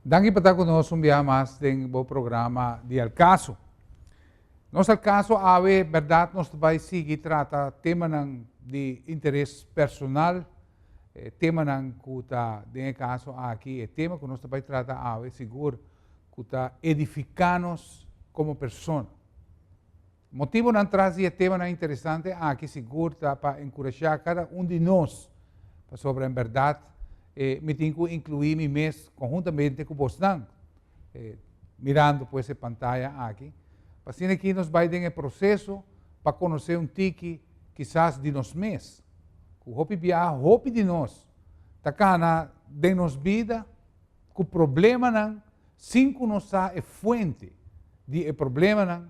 Danki pa ta ku nos un biaha mas den bo programa di Al Caso. Nos Al Caso awe bèrdat nos ta bai sigui trata temanan di interes personal, temanan ku ta den e kaso aki e tema ku nos ta bai trata awe sigur ku ta edifiká nos komo persona. Motibonan tras di e temanan interesante aki sigur ta pa enkurashá kada un di nos, pasobra en bèrdat mi tin ku inkluí mi mes konhuntamente ku bosnan, mirando pues e pantaya aki, pa asina aki nos bai den e proseso pa konosé un tiki kisas di nos mes, ku hopi biaha hopi di nos ta kana den nos bida ku problemanan sin ku nos sa e fuente di e problemanan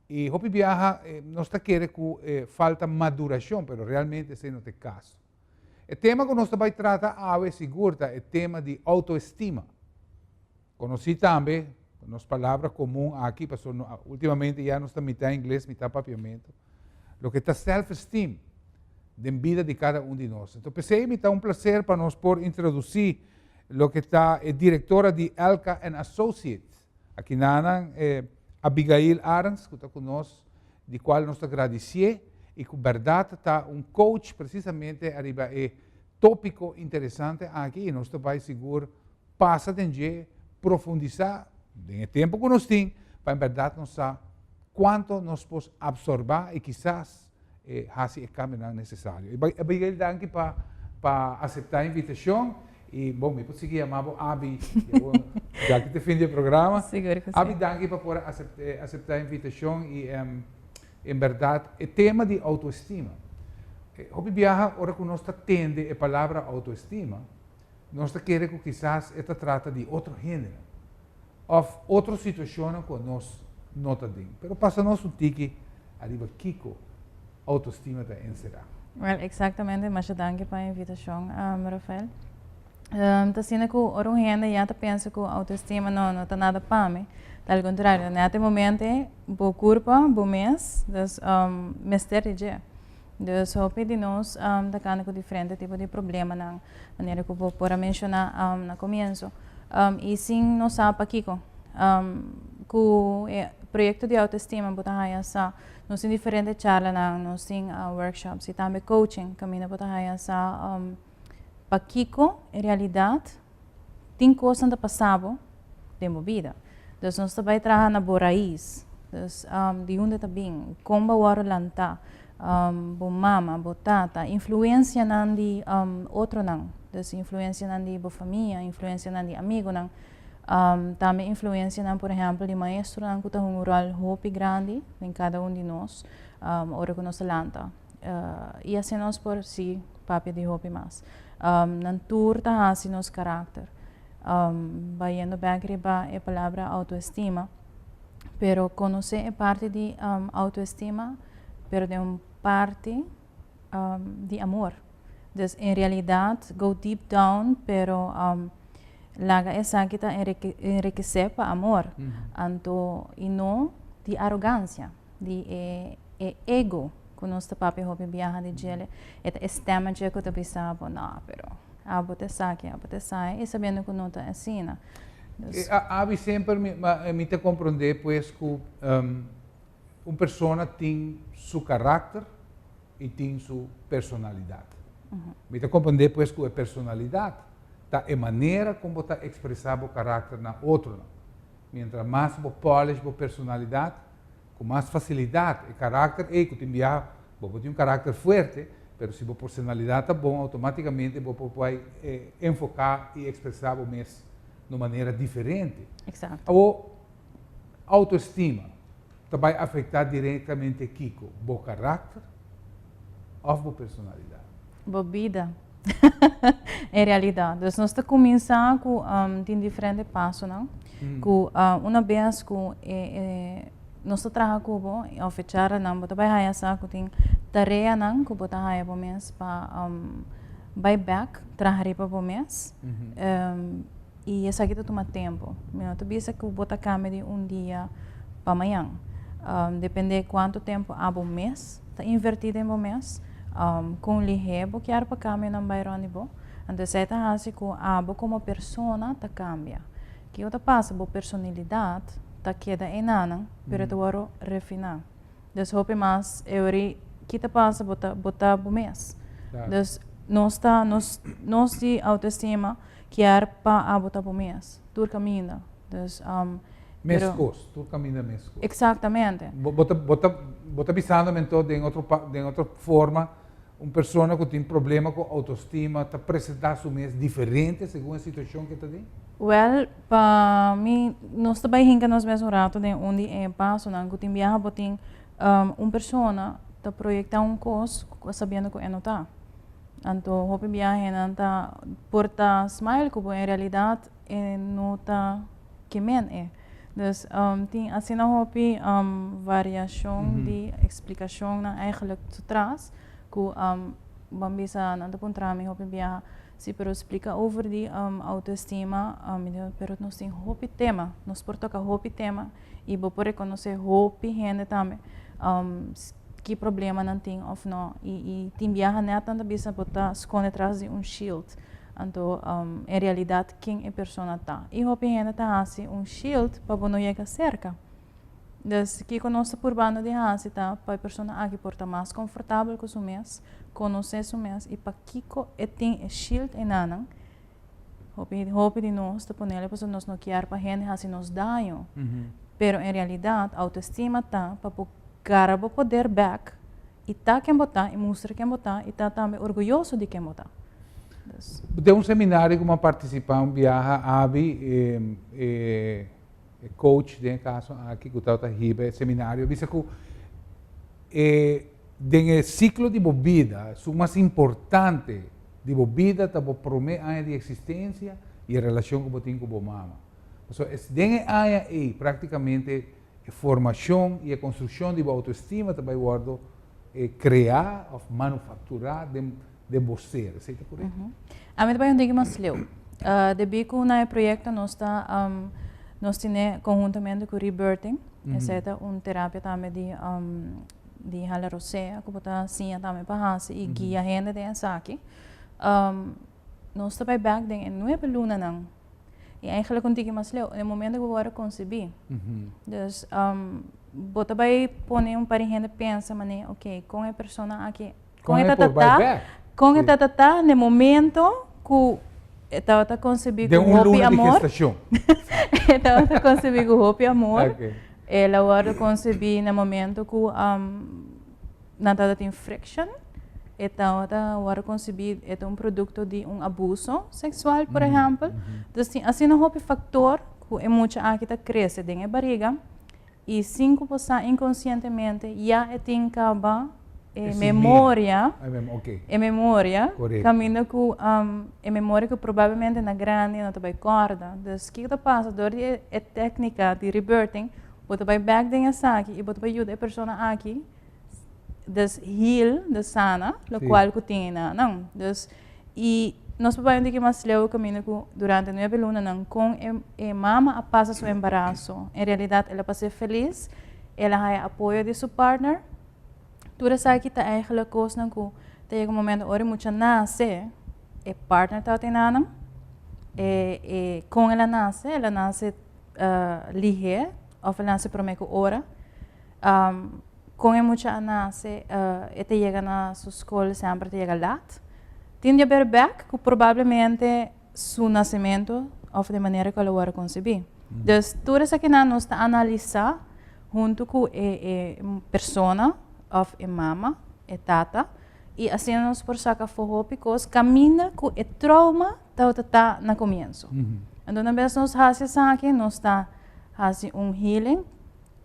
i hopi biaha nos ta kere ku e falta madurashon pero realmente esei no ta e kaso. E tema ku nos ta bai trata awe sigur ta e tema di outoestima, konosí tambe ku nos palabra komun aki pasobra ultimamente ya nos ta mitá ingles mitá papiamentu, loke ta self esteem den bida di kada un di nos. Enton p'esei mi ta un plaser pa nos por introdusí loke ta e direktora di Elka and Associates aki nanan, Abigail Arends, ku ta ku nos, di kual nos ta gradisié i ku bèrdat ta un coach presisamente ariba e tópiko interesante aki i nos ta bai sigur pasa den dje, profundisá den e tempu ku nos tin pa en bèrdat nos sa kuantu nos por absorbá i kisas hasi e kambionan nesesario. Abigail danki pa pa aseptá e invitashon i bon mi por sigui yama bo Abi ya ki ta fin di e programa. Sigur ku si. Abi danki pa por aseptá e invitashon i en bèrdat e tema di outoestima. Hopi biaha ora ku nos ta tende e palabra outoestima nos ta kere ku kisas e ta trata di otro hendenan òf otro situashonnan ku nos no ta den. Pero pasa nos un tiki ariba kiko outoestima ta enserá. Wèl, eksaktamente. Masha danki pa e invitashon, Rafael. Ta asina ku ora un hende ya ta pensa ku outoestima no no ta nada pa mi, ta al kontrario, nèt e momento ei bo kurpa, bo mes, dus mester di dje. Dus hopi di nos ta kanda ku diferente tipo di problemanan, manera ku bo por a menshoná na komienso. I sin nos sa pakiko. Ku e proyekto di outoestima bo ta haña sa nos tin diferente charlanan, nos tin workshops i tambe coaching kaminda bo ta haña sa pakiko en realidat tin kosnan ta pasa bo den bo bida. Dus nos ta bai traha na bo rais. Dus di unda ta bin, kon bo a wòrdu lantá, bo mama, bo tata, influensianan di otronan, dus influensianan di bo famia, influensianan di amigunan, tambe influensianan por ehèmpel di maestronan ku ta hunga un ròl hopi grandi den kada un di nos ora ku nos ta lanta. I asina nos por sigui papia di hopi mas. Nan tur ta hasi nos karakter. Bayendo bek riba e palabra autoestima, pero konosé e parti di autoestima, pero den un parti di amor. Dus en realidat go deep down, pero laga esaki ta enrikesé pa amor, anto i no di arogansia. Di e e ego ku nos ta papia hopi biaha di djele, e ta e stema dje ku ta bisa bo, no, pero abo ta esaki, abo ta esai, i sabiendo ku no ta asina. Dus. Abi semper mi mi ta komprondé pues ku un persona tin su karakter i tin su personalidat. Mi ta komprondé pues ku e personalidat ta e manera kon bo ta ekspresá bo karakter na otronan. Mientras mas bo polish bo personalidad, cu mas facilidad e karakter ey cu tin biaha bo por tin un karakter fuerte, pero si bo personalidad ta bon automaticamente bo por bay enfoca y expresa bo mes na un manera diferente. Exacto. Awor, autoestima ta bay afecta directamente kico? Bo karakter of bo personalidad? Bo bida. En realidad. Dus nos ta cuminsa cu tin diferente pasonan cu una bes cu e nos ta traha cu bo of e charlanan bo ta bay haya sa cu tin tareanan cu bo ta haya bo mes pa bay bek traha riba bo mes y esaki ta tuma tempo. Mi no ta bisa cu bo ta cambia di un dia pa mañan. Depende cuanto tempo abo mes ta inverti den bo mes, con lihe bo kier pa cambionan bay rond di bo. Anto esey ta haci cu abo como persona ta cambia. Kiko ta pasa, bo personalidad ta keda einan, pero ta wordo refina. Dus hopi mas e ki ta pasa, bo ta bo mes. Dus nos ta nos di autoestima kier pa abo ta bo mes. Tur caminda. Dus Mescos, tur caminda mescos. Exactamente. Bo ta pensando anto den otro forma, un persona cu tin problema cu autoestima ta presenta su mes diferente segun e situacion cu e ta den? Well, pa mi, nos ta bay hinca nos mes un rato den un di e pasonan, cu tin biaha bo tin un persona ta proyecta un cos sabiendo cu e no ta. Anto, hopi biaha nan ta por ta smile cu en realidad e no ta kemen e. Dus tin asina hopi variacion di explicacion nan eigenlijk atras cu ban bisa nan ta puntra mi hopi biaha si, pero explica over di autoestima, pero nos tin hopi tema, nos por toca hopi tema y bo por reconoce hopi hende tambe ki problema nan tin of no y tin biaha net nan ta bisa bo ta sconde tras di un shield, anto en realidad ken e persona ta y hopi hende ta haci un shield pa bo no yega cerca. Dus kiko nos ta purbando di haci ta pa e persona aki por ta mas comfortabel cu su mes, conoce su mes y pakiko e tin e shield einan. Hopi hopi di nos ta ponele pasobra nos no kier pa hende haci nos daño. Pero en realidad autoestima ta pa bo gara bo poder back y ta ken bo ta y mustra ken bo ta y ta tambe orguyoso di ken bo ta. Dus Den un seminario cu mi a participa un biaha abi coach den caso aki cu ta hiba seminario bisa cu den e ciclo di bo bida, su mas importante di bo bida ta bo prome aña di existencia y e relacion cu bo tin cu bo mama. So, es den e aña ey practicamente e formacion y e construccion di bo autoestima ta bay wordo crea of manufactura den bo ser. Esey ta correcto? Ami ta bay un tiki mas leu. Debi cu na e proyecto nos tin conhuntamente cu Rebirthing, esey ta un terapia tambe di hala rosea, cu bo ta siña tambe pa haci y guia hende den esaki. Nos ta bay back den e 9 lunanan. Y eigenlijk un tiki mas leu, na momento cu bo a concebi. Dus bo ta bay pone un par di hende pensa mane, ok, con e persona aki, con e tata, con e tata na momento cu tabata concebi cu hopi amor. Tabata concebi cu hopi amor. El a wordo concebi na momento cu nan tabata tin friction. E tabata wordo concebi, e un producto di un abuso sexual, por ehempel. Dus tin asina hopi factor cu e mucha aki ta crece den e bariga y sin cu bo sa, inconscientemente ya e tin caba e memoria, e memoria caminda cu e memoria cu probablemente na grandi no ta bay corda. Dus kico ta pasa door di e tecnica di rebirthing, bo ta bay back den esaki y bo ta bay yuda e persona aki dus heal, dus sana, lo cual cu tin na nan. Dus y nos por bay un tiki mas leu, caminda cu durante 9 lunanan con e mama a pasa su embaraso. En realidad el a pasa feliz, el a haya apoyo di su partner. Tur esaki ta eigenlijk cosnan cu ta yega un momento ora mucha nace, e partner ta einan, e con el a nace, el a nace lihe of el a nace prome cu ora. Con e mucha a nace, e ta yega na su scol semper ta yega laat. Tin di ber back cu probablemente su nacimento of di manera cu el a wordo concebi. Dus tur esakinan nos ta analisa hunto cu e persona of e mama, e tata, y asina nos por saca afo hopi cos caminda cu e trauma ta na comienso. Anto, na bes nos haci esaki, nos ta haci un healing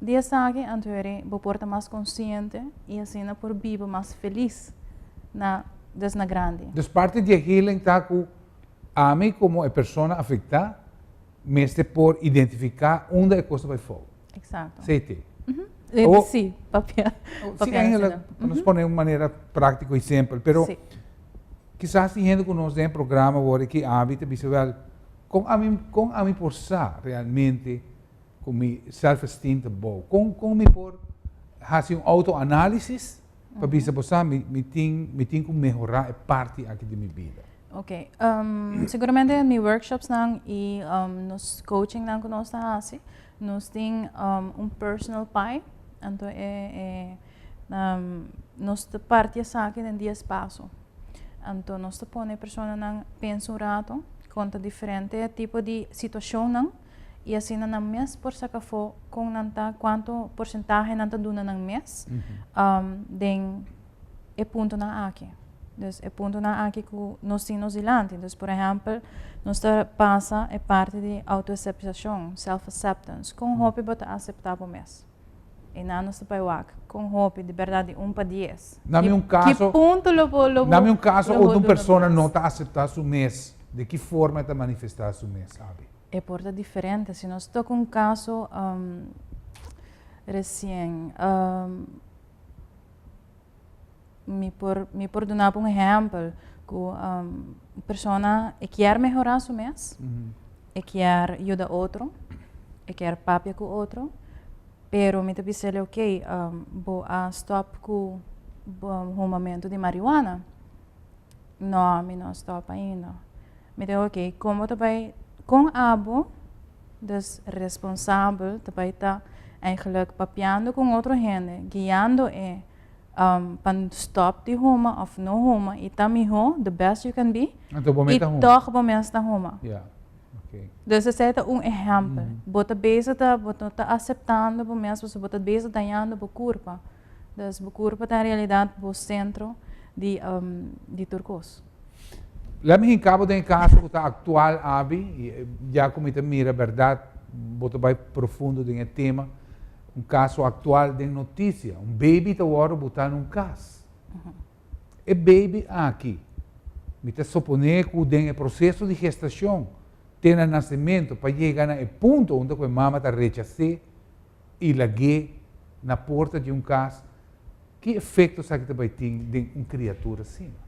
di esaki, anto bo por ta mas consciente y asina por biba mas feliz na des na grandi. Dus parti di healing ta cu ami como e persona afecta mester por identifica unda e cos a bay fout. Exacto. CT. Si, papia. Si, eigenlijk, nos pone un manera practico y simpel, pero kisas tin hende cu nos den programa awor cu abi ta bisa, wel, con ami por sa realmente cu mi self-esteem ta bon? Con mi por haci un autoanálisis pa bisa, bo sa, mi tin cu mehora e parti aki di mi bida? Ok, siguramente mi workshops nan y nos coaching nan cu nos ta haci, nos tin un personal pie, anto e nos ta parti esaki den 10 paso. Anto nos ta pone e personanan pensa un rato con ta diferente tipo di situacionnan y asina nan mes por saca afo con nan ta, cuanto porcentahe nan ta duna nan mes den e puntonan aki. Dus e puntonan aki ku nos tin nos dilanti. Dus por ehèmpel, nos ta pasa e parti di autoaceptacion, self acceptance. Kon hopi bo ta aseptá bo mes? Einan nos ta bai wak kon hopi, di bèrdat di un pa 10. Na mi un kaso, Ki punto lo bo lo bo na mi un kaso lo bo unda un duna persona bo no mes? ta aseptá su mes, di ki forma e ta manifestá su mes, Abi? E por ta diferente. Si nos toka un kaso resien, Mi por mi por duna bo un ehèmpel ku un persona e kier mehorá su mes, e kier yuda otro, e kier papia ku otro, pero mi ta bis'el okey bo a stòp ku bo humamentu di marihuana? No, mi no a stòp ainda. Mi ta okey, kon bo ta bai kon abo dus responsabel ta bai ta eigenlijk papiando ku un otro hende, guiando e pa stop di huma of no huma y ta miho, the best you can be, Anto bo mes y ta huma. toch bo mes ta huma. Ja, oké. Dus esei ta un ehempel. Bo ta bezig ta, bo no ta aceptando bo mes pasobra bo ta bezig dañando bo curpa. Dus bo curpa ta en realidad bo centro di di tur cos. Laat mi hinca bo den e caso cu ta actual, Abi, y ya cu mi ta mira berdad bo ta bay profundo den e tema. Un kaso aktual den notisia, un baby ta wòrdu butá na un kas. E baby aki, mi ta suponé ku den e proseso di gestashon te na nasementu pa yega na e punto unda ku e mama ta rechas'é i lag'é na porta di un kas, ki efekto esaki ta bai tin den un kriatura asina?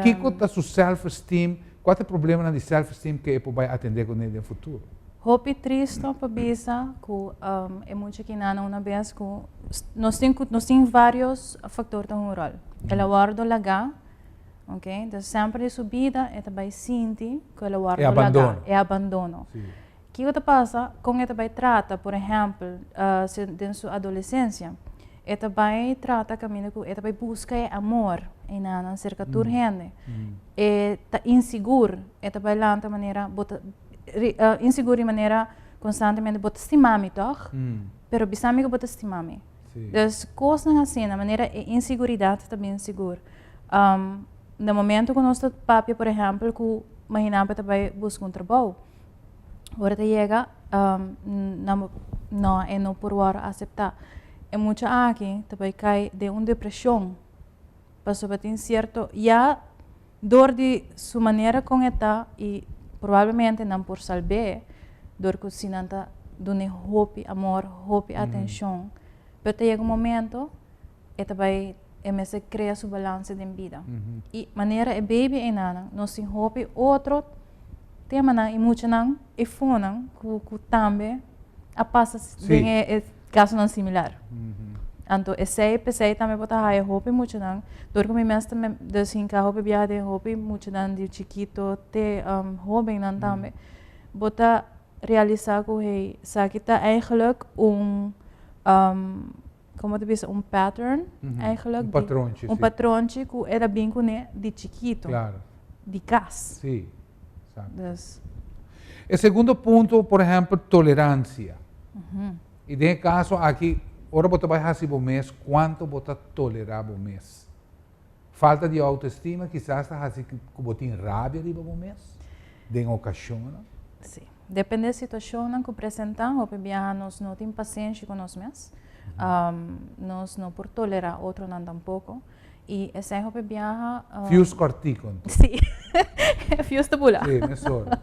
Kiko ta su self-esteem? Kua ta e problemanan di self-esteem ku e por bai atendé kuné den futuro? Hopi tristo pa bisa ku e mucha kinan una bes ku nos tin ku nos tin varios faktor ta hunga ròl. El a wòrdu lagá, ok, entonces semper den su bida e ta bai sinti ku el a wòrdu lagá, e abandono. Kiko ta pasa kon e ta bai trata, por ehèmpel, den su adolesensia, e ta bai trata kaminda ku e ta bai buska e amor einanan serka tur hende. E ta insigur, e ta bai lanta manera bo ta insigur di manera konstantemente bo ta stima mi tòg? Pero bisa mi ku bo ta stima mi. Dus kosnan asina, manera e insiguridat ta bin sigur. Na momento ku nos ta papia por ehèmpel ku Mahinampa ta bai buska un trabou, Ora ta yega, nan no, e no por wòrdu aseptá. E mucha aki ta bai kai den un depreshon pasobra tin sierto, ya dor di su manera kon e ta i probablemente nan por salb'é dor ku si nan ta dun'é hopi amor, hopi atenshon, pero ta yega un momento e ta bai e mester krea su balanse den bida. I manera e baby einanan nos tin hopi otro temanan i muchanan e fonan ku ku tambe a pasa den e e kasonan similar. Anto esei p'esei tambe bo ta haya hopi muchanan dor ku mi mes ta dus hinka hopi biaha den hopi muchanan di chikito te hobennan tambe bo ta realisa ku hey esaki ta eigenlijk un Como ta bisa un pattern eigenlijk. Un patronchi, Un si. patronchi cu e ta bin cune di chikito. Claro. Di cas. Si, exacto. Dus. E segundo punto, por ehempel, tolerancia. Y den e caso aki, ora bo ta bay haci bo mes, cuanto bo ta tolera bo mes? Falta di autoestima kisas ta haci cu bo tin rabia riba bo mes den ocasionnan. Si. Depende situacionnan cu presenta, hopi biaha nos no tin pasenshi cu nos mes. Nos no por tolera otronan tampoco. Y esey hopi biaha. Fuse cortico anto. Si. Fuse ta bula. Si, mesora.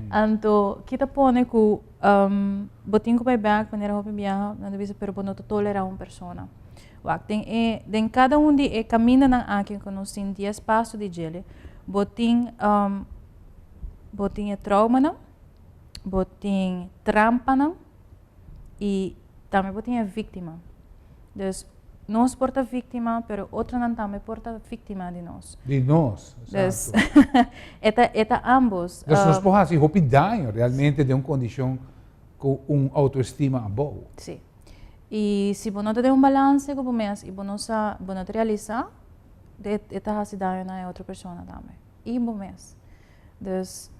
Anto, ki ta pone cu bo tin cu bay bek manera hopi biaha nan ta bisa pero bo no ta tolera un persona. Wak, den e, den kada un di e kamindanan aki ku nos tin 10 paso di djele, bo tin, bo tin e traumanan, bo tin trampanan i tambe bo tin e víktima. Dus, Nos por ta víktima, pero otronan tambe por ta víktima di nos. Di nos, Dus, e ta ambos. Dus nos por hasi hopi daño realmente den un kondishon ku un outoestima abou. Si. I si bo no ta den un balanse ku bo mes i bo no sa, bo no ta realisá, e ta hasi daño na otro persona tambe. I bo mes. Dus,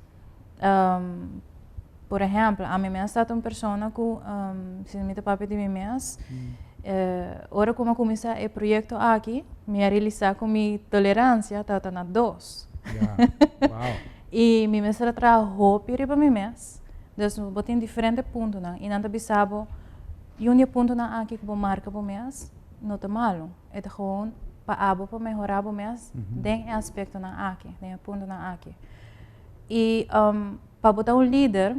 por ehèmpel, ami mes ta un persona ku, si mi ta papia di mi mes, ora ku mi a kuminsá e proyekto aki, mi a realisá ku mi toleransia tabata na 2. I mi mester a traha hopi riba mi mes. Dus bo tin diferente puntonan i nan ta bisa bo, i un di e puntonan aki ku bo marka bo mes no ta malu. E ta gewoon pa abo pa mehorá bo mes den e aspektonan aki, den e puntonan aki. I pa bo ta un lider,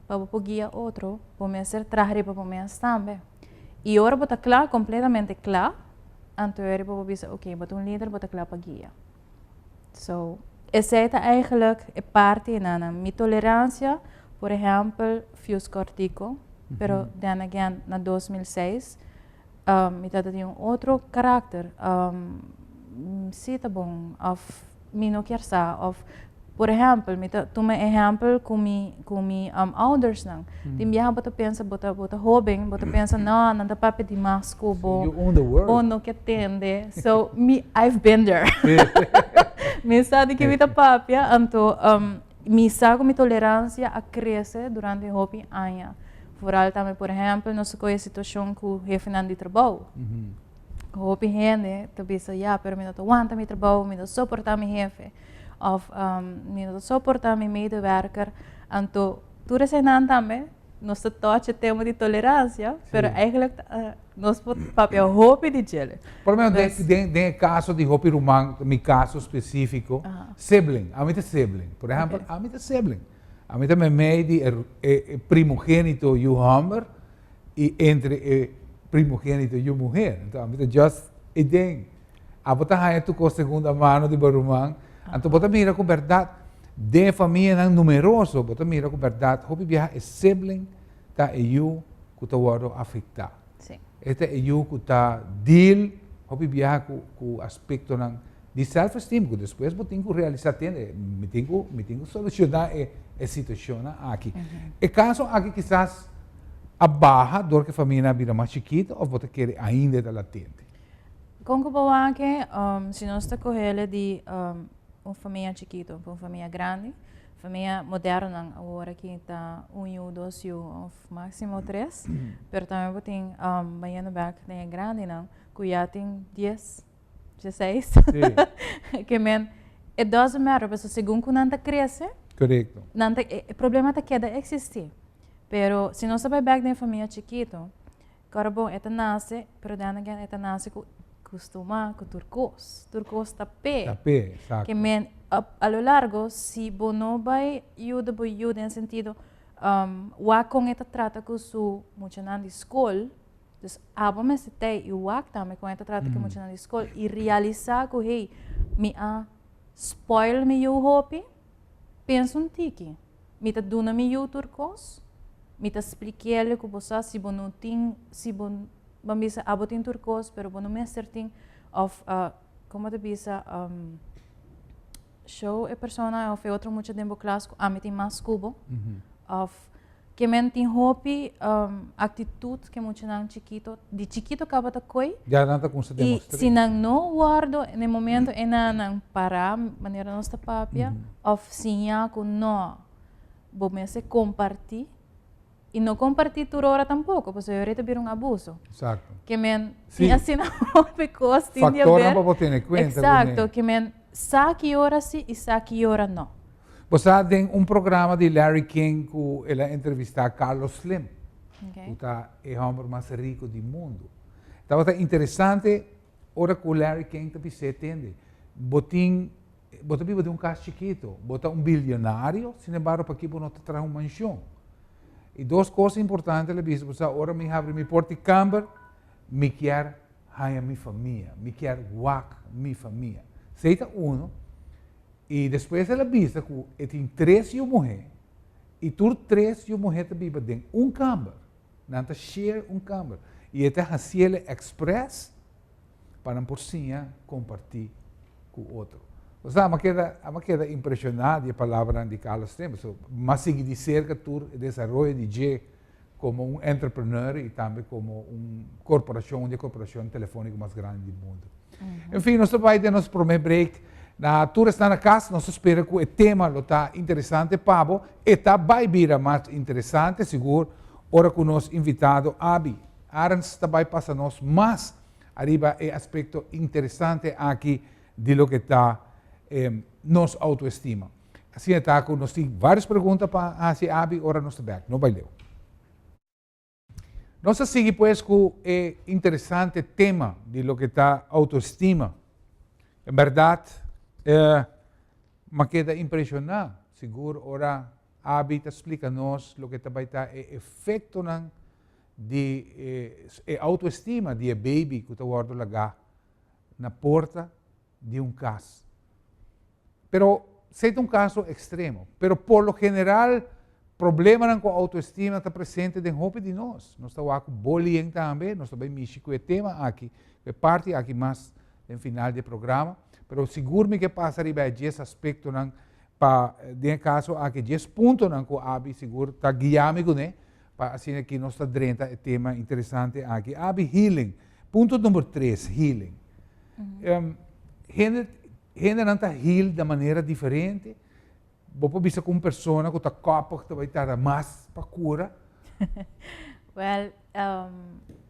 pa bo por guia otro, bo mester traha riba bo mes tambe. I ora bo ta kla, kompletamente kla, anto e bo por bisa, ok, bo ta un lider, bo ta kla pa guia. So, esei ta eigenlijk e partinan. Mi toleransia, por ehèmpel, fuse kòrtiku, pero then again, na 2006, mi tabata tin un otro karakter. Si ta bon, òf mi no kier sa, òf por ehèmpel, mi ta tuma ehèmpel ku mi oudersnan. Tin biaha bo ta pensa, bo ta hóben, bo ta pensa, no, nan ta papia dimas ku bo. You own the world. Bo no ke tende. So, mi, I've been there. Mi sa di ku mi ta papia, anto mi sa ku mi toleransia a krese durante hopi aña. Vooral tambe, por ehèmpel, nos a kohe situashon ku hefenan di trabou. Hopi hende ta bisa, ja, pero mi no ta wanta mi trabou, mi no soportá mi hefe. Òf mi no ta soportá mi medewerker. Anto, tur eseinan tambe, nos ta touch e tema di toleransia, pero eigenlijk nos por papia hopi di djele. Por lo menos den e kaso di hopi ruman, mi kaso spesífiko, sibling, ami ta sibling. Por ehèmpel, ami ta sibling. Ami ta meimei di e primogénito yu hòmber i entre e primogénito yu muhé. Anto ami ta just e den. Abo ta haña tur kos segunda mano di bo ruman. Anto bo ta mira ku bèrdat den e famianan numeroso, bo ta mira ku bèrdat hopi biaha e sibling ta e yu ku ta wòrdu afektá. E ta e yu ku ta deal hopi biaha ku aspektonan di self-esteem ku despues bo tin ku realisá, tende, mi tin ku solushoná e situashonnan aki. E kaso aki kisas a baha dor ku e famianan a bira mas chikitu òf bo ta kere ainda e ta latente? Kon ku bo wak, si nos ta kohele di un famia chikitu pa un famia grandi, famia modernonan awor aki ta un yu, dos yu òf máksimo tres, pero tambe bo tin bayendo bèk den e grandinan ku ya tin 10, 16. Ke men, it doesn't matter, pasobra segun ku nan ta krese, nan ta, e problema ta keda eksistí. Pero si nos ta bai bèk den e famia chikitu, kòrda bon, e ta nase, pero then again e ta nase ku kustumá ku tur kos. Tur kos ta p'e. Ta p'e, eksakto. Ke men, a lo largo, si bo no bai yuda bo yu den sentido, wak kon e ta trata ku su muchanan di skol, dus abo mester t'ei i wak tambe kon e ta trata ku e muchanan di skol i realisá ku, hey, mi a spoil mi yu hopi, pensa un tiki. Mi ta duna mi yu tur kos, mi ta splik'el ku bo sa si bo no tin, si bo, ban bisa abo tin tur kos, pero bo no mester tin, òf komo ta bisa, show e persona òf e otro mucha den bo klas ku ami tin mas ku bo, òf ke men tin hopi aktitut ku e muchanan chikito, di chikito kaba ta koi. Ya nan ta kuminsá I demostr'é. Si nan no wòrdu na e momento ei nan pará manera nos ta papia, òf siña ku no, bo mester kompartí i no kompartí tur ora tampoko, pasobra e ora ta bira un abuso. Ke men tin asina hopi kos tin di haber. Faktornan pa bo tene kuenta kuné. Eksakto, ke men sa ki ora si i sa ki ora no. Bo sa den un programa di Larry King ku el a entrevistá Carlos Slim, ku ta e hòmber mas riku di mundu. Tabata interesante ora ku Larry King ta bis'é, Tende, bo tin, bo ta biba den un kas chikitu, bo ta un bilionario, sinembargo pakí bo no ta traha un manshon? I dos kos importante el a bisa, bo sa, ora mi habri mi porta di kamber, mi kier haña mi famia, mi kier wak mi famia. Esei ta uno. I despues el a bisa ku e tin tres yu muhé i tur tres yu muhé ta biba den un kamber. Nan ta share un kamber. I e ta hasiel express. pa nan por siña kompartí ku otro. Osea, mi a keda, mi a keda impreshoná di e palabranan di Carlos Slim, pasobra mi a sigui di serka tur e desaroyo di dje komo un entrepreneur i tambe komo un korporashon, un di e korporashon telefóniko mas grandi di mundu. En fin, nos ta bai den nos promé break. Na tur esnan na kas, nos ta spera ku e tema lo ta interesante pa bo. E ta bai bira mas interesante, sigur, ora ku nos invitado Abi Arends ta bai pasa nos mas ariba e aspekto interesante aki di loke ta nos autoestima. Asina ta ku nos tin varios pregunta pa hasi Abi ora nos ta bek. No bai leu. Nos ta sigui pues ku e interesante tema di loke ta autoestima. En bèrdat m'a keda impreshoná sigur ora Abi ta splika nos loke ta bai ta e efektonan di e autoestima di e baby ku ta wòrdu lagá na porta di un kas. Pero esei ta un kaso ekstremo. Pero por lo general problemanan ku autoestima ta presente den hopi di nos. Nos ta wak ku bullying tambe, nos ta bai mishi ku e tema aki, ku e parti aki mas den final di e programa. Pero sigur mi ke pasa riba e dies aspektonan pa den e kaso aki dies puntonan ku Abi sigur ta guia mi kuné pa asina ki nos ta drenta e tema interesante aki. Abi, healing. Punto number tres, healing. Hende, hendenan ta heal di manera diferente. Bo por bisa ku un persona ku ta koppig ta bai tarda mas pa kura? Well,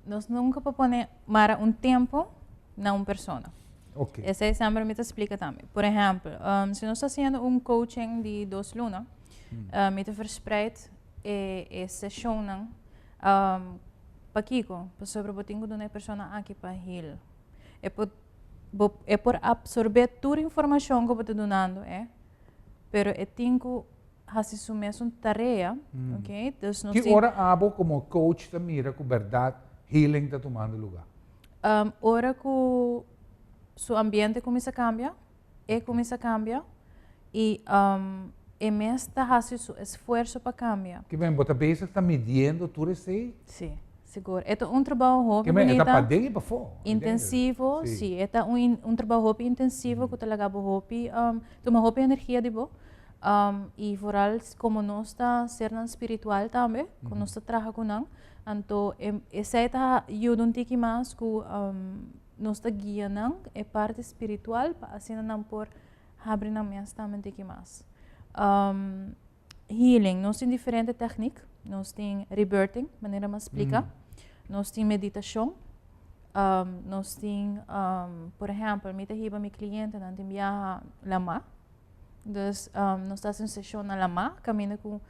nos nunka por pone mara un tempo na un persona. Ok. Esei semper mi ta splika tambe. Por ehèmpel, si nos ta hasiendo un coaching di dos luna, mi ta verspreid e e seshonnan. Pakiko? Pasobra bo tin ku duna e persona aki pa heal. E por bo e por absorbé tur informashon ku bo ta dunando e, pero e tin ku hasi su mesun tarea, ok? Dus nos Ki tin ora abo komo coach ta mira ku bèrdat healing ta tumando lugá? Ora ku su ambiente kuminsá kambia, e kuminsá kambia i e mes ta hasi su esfuerso pa kambia. Ki men bo ta bezig ta midiendo tur esei? Sí, sigur. E ta un trabou hopi Ki men e ta bunita. paden i pafó. Intensivo, sí. E ta un un trabou hopi intensivo ku ta laga bo hopi tuma hopi energia di bo. I vooral komo nos ta sernan spiritual tambe, ku nos ta traha ku nan, anto esei ta yuda un tiki mas ku nos ta guia nan e parti spiritual pa asina nan por habri nan mes tambe un tiki mas. Healing, nos tin diferente techniek, nos tin rebirthing, manera mi a splika, nos tin meditashon, nos tin, por ehempel, mi ta hiba mi klientenan tin biaha lamá, dus nos ta hasi un seshon na lamá kaminda ku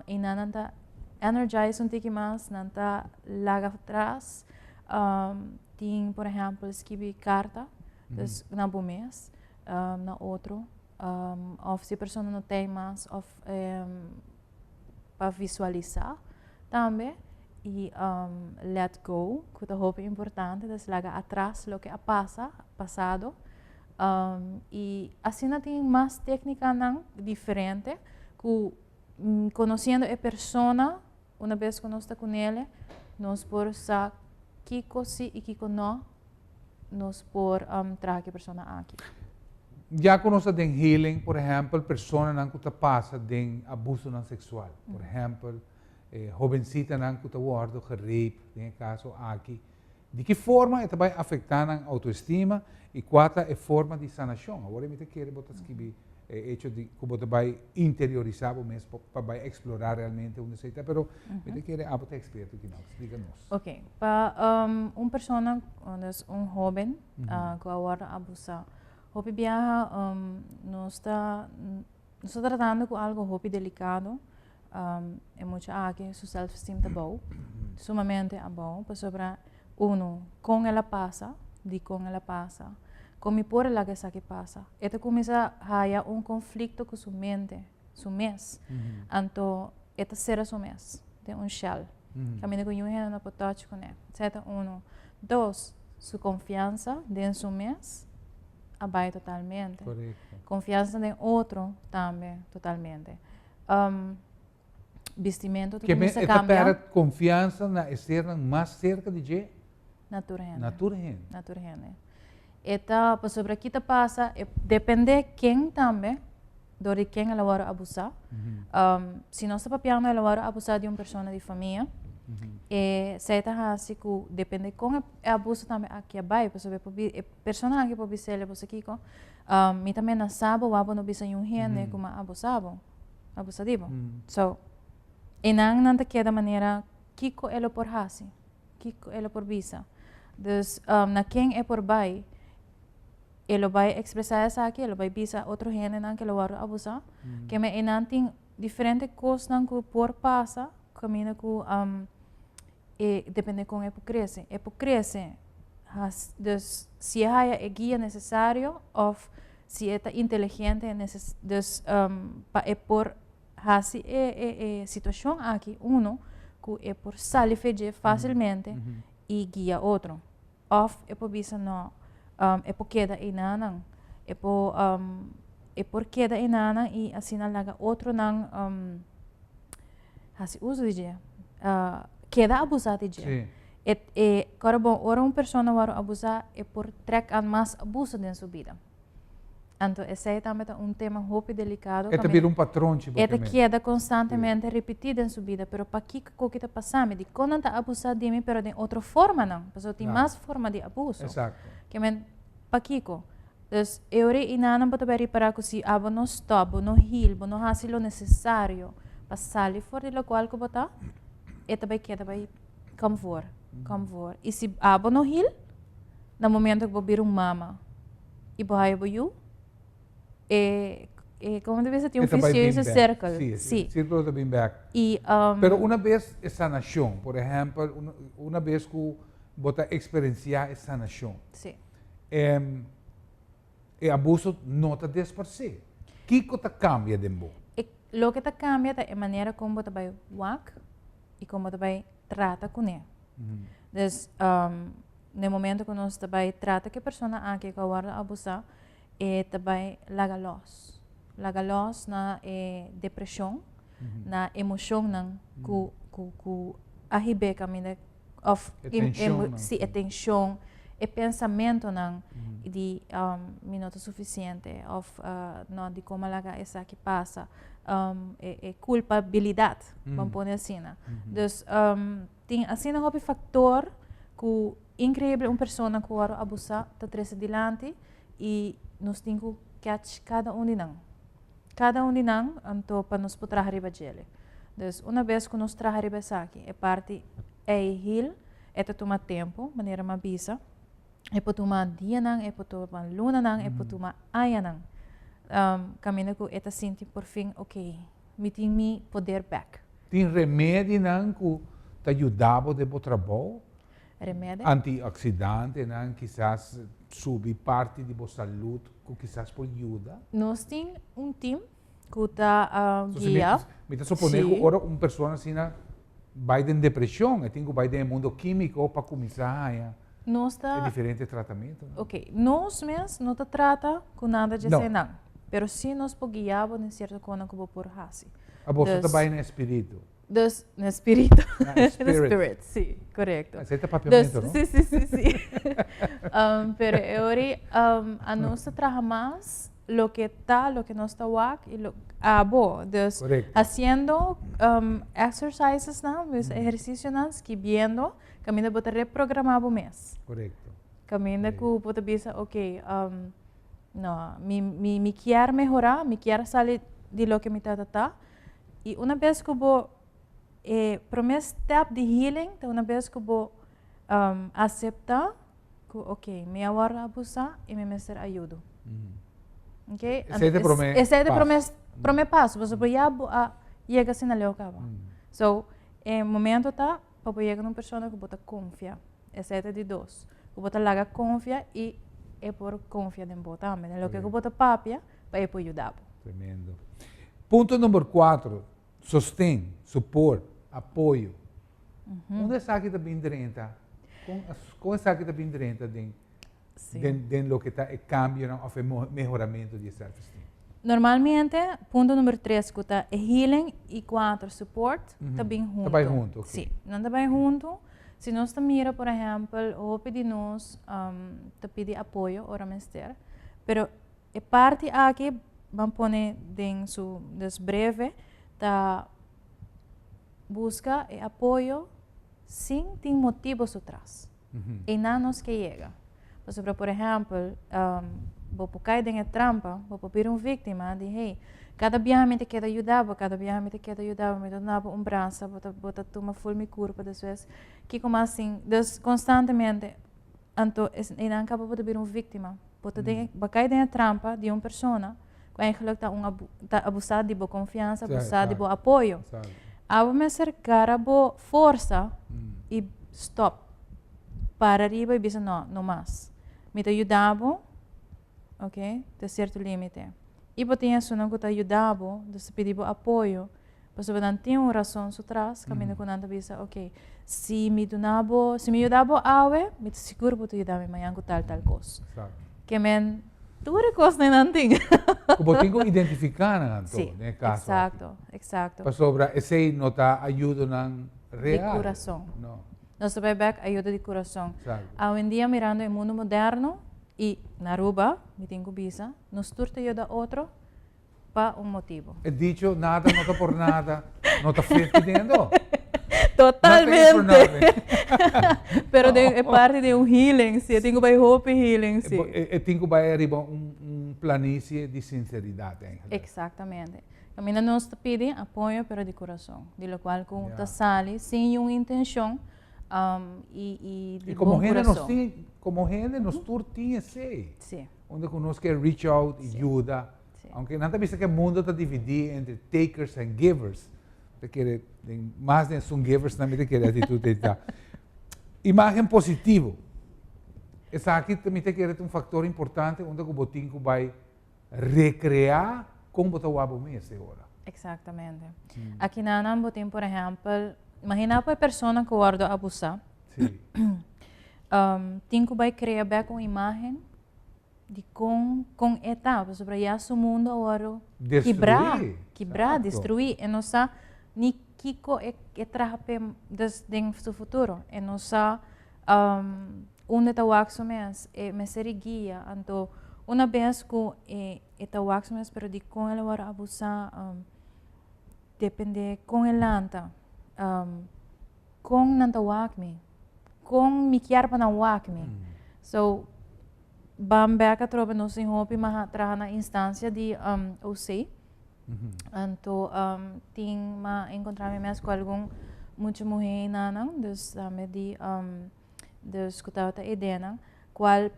einan nan ta energize un tiki mas, nan ta laga atras, tin por ehempel skibi karta, dus na bo mes, na otro, of si e persona no tei mas of pa visualisa tambe y let go ku ta hopi importante, dus laga atras loke a pasa, pasado, y asina tin mas teknikanan diferente ku konosiendo e persona Una bes ku nos ta ku nele, nos por sa kiko si i kiko no nos por traha ku e persona aki. Ya ku nos ta den healing, por ehèmpel, personanan ku ta pasa den abusonan seksual, por ehèmpel, hobensitanan ku ta wòrdu gerape den e kaso aki, di ki forma e ta bai afektá nan outoestima i kua ta e forma di sanashon? Awor mi ta kere bo ta skibi e hecho di ku bo ta bai interiorisá bo mes pa bai eksplorá realmente unda esei ta, pero mi ta kere abo ta eksperto aki no, splika nos. Ok, pa un persona, dus un hoben ku a wòrdu abusá, hopi biaha nos ta nos ta tratando ku algo hopi delikado, e mucha aki su self esteem ta bou, sumamente abou, pasobra uno, kon el a pasa, dikon el a pasa, kon mi por a laga esaki pasa. E ta kuminsá haya un konflikto ku su mente, su mes. Anto e ta sera su mes den un shell. Kaminda ku niun hende no por touch kuné. Esei ta uno. Dos, su konfiansa den su mes a bai totalmente. Konfiansa den otro tambe totalmente. Bistimentu ta kuminsá kambia. E ta pèrdè konfiansa na e sernan mas serka di dje? Na tur hende. Na tur hende. Na tur hende. E ta pasobra ki ta pasa, e depende ken tambe, door di ken el a wòrdu abusá. Si nos ta papiando el a wòrdu abusá di un persona di famia, e esei ta hasi ku depende kon e abuso tambe aki a bai, pasobra e por e persona aki por bis'el boso kiko, mi ta menasá bo wak bo no bisa niun hende ku mi a abusá bo, abusá di bo. So, einan nan ta keda manera kiko e lo por hasi. Kiko e lo por bisa? Dus na ken e por bai? E lo bai ekspresá esaki? E lo bai bisa otro hendenan ku e lo wòrdu abusá? Keme einan tin diferente kosnan ku por pasa kaminda ku e depende kon e por krese. E por krese has dus si e haya e guia nesesario òf si e ta inteligente dus pa e por hasi e situashon aki uno ku e por sali fe dje fásilmente i guia otro. Òf e por bisa no, e por keda einanan, e por e por keda einanan i asina laga otronan hasi uso di dje, keda abusá di dje. E e kòrda bon, ora un persona wòrdu abusá e por trèk an mas abuso den su bida. Anto esei tambe ta un tema hopi delicado. E ta bira un patronchi bo. E ta keda constantemente ripiti den su bida, pero pakiko koki ta pasa mi? Dikon nan ta abusa di mi pero den otro formanan? Pasobra tin mas forma di abuso. Ke men, pakiko? Dus e ora ei nan bo ta bai ripara ku si abo no stop, bo no heal, bo no hasi lo necesario pa sali for di lokual ku bo ta, e ta bai keda bai kom voor, kom voor. I si abo no heal, na momento ku bo bira un mama, i bo haya bo yu, e, e como ta bisa, tin un vicioso circle. Sí, sí. Círculo ta bin bek. I, Pero una bes e sanacion, por ehempel, una bes cu bo ta experiencia e sanacion. Sí. E abuso no ta desparce. Kico ta cambia den bo? E, loke ta cambia ta e manera con bo ta bay wak i con bo ta bay trata cune. Dus, Na e momento ku nos ta bai trata ku e persona aki ku a wòrdu abusá, e ta bai laga lòs. Laga lòs na e depreshon, na emoshonnan ku ku ku a hib'é kaminda òf E tenshonnan. Si, e tenshon, e pensamentunan di mi no ta sufisiente òf no dikon mi a laga esaki pasa, e kulpabilidat, ban pone asina. Dus Tin asina hopi factor cu increíble un persona cu worde abusa ta trece dilanti y nos tin cu catch cada un di nan. Cada un di nan anto pa nos por traha riba djele. Dus una bes cu nos traha riba esaki e parti ey heal e ta tuma tempo manera mi a bisa. E por tuma dianan, e por tuma lunanan, e por tuma añanan. Caminda cu e ta sinti por fin ok mi tin mi poder bek. Tin remedinan ku ta yuda bo den bo trabou? Remedi? Antioxidantenan kisas subi parti di bo salud ku kisas por yuda? Nos tin un team ku ta guia. Mi ta supone ku ora un persona asina bai den depresion e tin ku bai den e mundo kimiko pa kuminsá haña e diferente tratamentonan. Ok, nos mes no ta trata ku nada dje eseinan, pero si nos por guia bo den sierto konan ku bo por hasi. Aboso ta bai na e spiritu. Dus, na e spiritu. Na e spirit. Spirit, si, korekto. Esei ta papiamentu, no? Si, si, si, si. Pero e ora anos ta traha mas loke ta, loke nos ta wak i lo abo. Dus, hasiendo exercisesnan, dus ehersisionan, skibiendo, kaminda bo ta reprogramá bo mes. Kaminda ku bo ta bisa, ok, no, mi, mi, mi kier mehorá, mi kier sali di loke mi tabata ta. I una bes ku bo, e promé step di healing ta una bes ku bo aseptá ku ok, mi a wòrdu abusá i mi mester ayudo. Ok? Esei ta e promé Esei ta e promé, promé paso, pasobra ya bo a yega asina leu kaba. So, e momento ta pa bo yega na un persona ku bo ta konfia. Esei ta di dos. Ku bo ta laga konfia i e por konfia den bo tambe. Den loke ku bo ta papia, pa e por yuda bo. Tremendo. Punto number cuatro, sosten, support, apoyo. Unda esaki ta bin drenta? Con, con esaki ta bin drenta den, den, den loke ta e cambionan of e mehoramento di e self-esteem? Normalmente, punto number tres cu ta e healing y cuatro support, ta bin hunto. Ta bay hunto, ok. Si, nan ta bay hunto. Si nos ta mira, por ehempel, hopi di nos ta pidi apoyo ora mester, pero e parti aki, ban pone den su dus breve, ta busca e apoyo sin tin motibo su tras. E nan nos ke yega. Pasobra, por ehempel, bo por cay den e trampa, bo por bira un victima di, "Hey, cada biaha mi ta keda yuda bo, cada biaha mi ta keda yuda bo, mi ta duna bo un brasa, bo ta tuma full mi curpa despues. Kiko mas sin?" Dus constantemente, anto e nan caba bo ta bira un victima. Bo cay den e trampa di un persona cu eigenlijk ta abusa di bo confiansa, abusa di bo apoyo. Abo mester gara bo forsa y stop. Para riba y bisa: "No, no mas. Mi ta yuda bo, ok, te cierto limite." Y bo tin esunnan cu ta yuda bo, dus pidi bo apoyo, pasobra nan tin un rason su tras, caminda cu nan ta bisa: "Ok, si mi duna bo, si mi yuda bo awe, mi ta sigur bo ta yuda mi mañan cu tal tal cos." Ke men tur e cos nan tin. Cu bo tin cu identifica nan anto, den caso. Exacto. Pasobra esey no ta ayudo nan real. Di curason. No. Nos ta bay back ayudo di curason. Hoy en dia, mirando e mundo moderno y na Aruba, mi tin cu bisa, nos tur ta yuda otro pa un motibo. E dicho "nada no ta por nada", no ta fit pidiendo. Totalmente. Pero e parti di un healing, si, tin cu bay hopi healing, si. E tin cu bay ariba un planicie di sinceridad, eigenlijk. Exactamente. Caminda nos ta pidi apoyo, pero di curason. Di locual cu ta sali sin un intencion y di Y como bon hende nos curason. Tin, como hende nos tur tin esey. Unda cu nos kier reach out y yuda. Aunke nan ta bisa cu e mundo ta dividi entre takers and givers. Ta kere, mas den son givers tambe ta kere actitud ta. Imagen positivo. Esaki tambe ta kere un factor importante unda cu bo tin cu bay recrea con bo ta wak bo mes ora. Exactamente. Aki nan bo tin, por ehempel, imagina pa e persona cu a wordo abusa. Tin cu bay crea back un imagen di con e ta, pasobra ya su mundo a wordo kibra, kibra, destrui, e no sa ni kiko e traha pe dus den su futuro. E no sa unda ta wak su mes, e mester di guia. Anto, un bes cu e ta wak su mes, pero di con el a wordo abusa, depende con e lanta, con nan ta wak mi, con mi kier pa nan wak mi. So, ban back atrobe nos tin hopi mas traha na instancia di OC. Anto tin m'a encontra mi mes cu algun mucha muhe nan, dus tambe di dus cu tabata ideanan, cual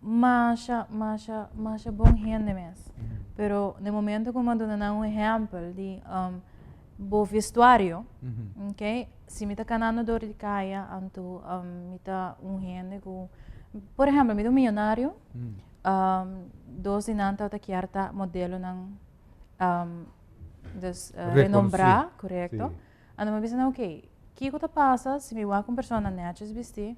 masha, masha, masha bon hende mes. Pero na momento cu mi a duna nan un ehempel di bo vestuario, ok? Si mi ta canando door di caya, anto mi ta un hende cu, por ehempel, mi ta un miyonario, dos di nan tabata kier ta modelonan dus renombra, correcto. Anto mi a bisa nan: "Ok, kiko ta pasa si mi wak un persona netjes bisti,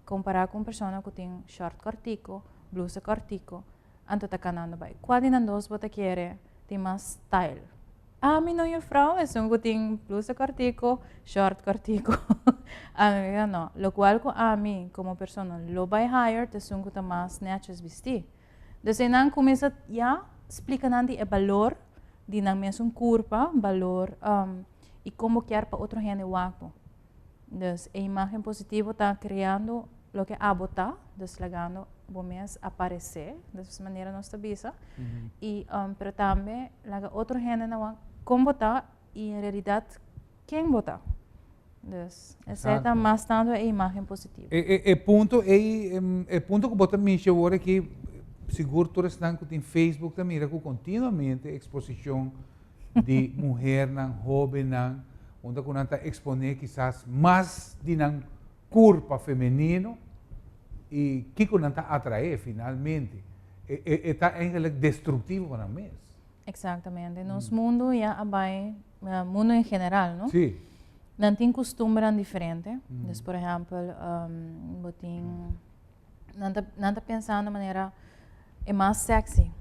compara cu un persona cu tin short cortico, blusa cortico, anto ta canando bay? Cual di nan dos bo ta kere tin mas style?" "Ami no, juffrouw, esun cu tin blusa cortico, short cortico." Ami no, locual cu ami como persona lo bay hire ta esun cu ta mas netjes bisti. Dus nan cuminsa ya splica nan di e balor di nan mesun curpa, balor y con kier pa otro hende wak bo. Dus e imagen positivo ta creando loke abo ta, dus lagando bo mes aparece, di manera nos ta bisa. Y pero tambe laga otro hende nan wak con bo ta y en realidad ken bo ta. Dus esey ta mas tanto e imagen positivo. E punto cu bo ta menciona awor aki, sigur tur esnan cu tin Facebook ta mira cu continuamente exposicion di muhernan, hobennan, unda cu nan ta expone kisas mas di nan curpa femenino y kico nan ta atrae finalmente. E ta eigenlijk destructivo pa nan mes. Exactamente. Nos mundo ya a bay, mundo en general, no? Si. Nan tin costumbre diferente. Dus, por ehempel, bo tin nan ta pensando manera e mas sexy.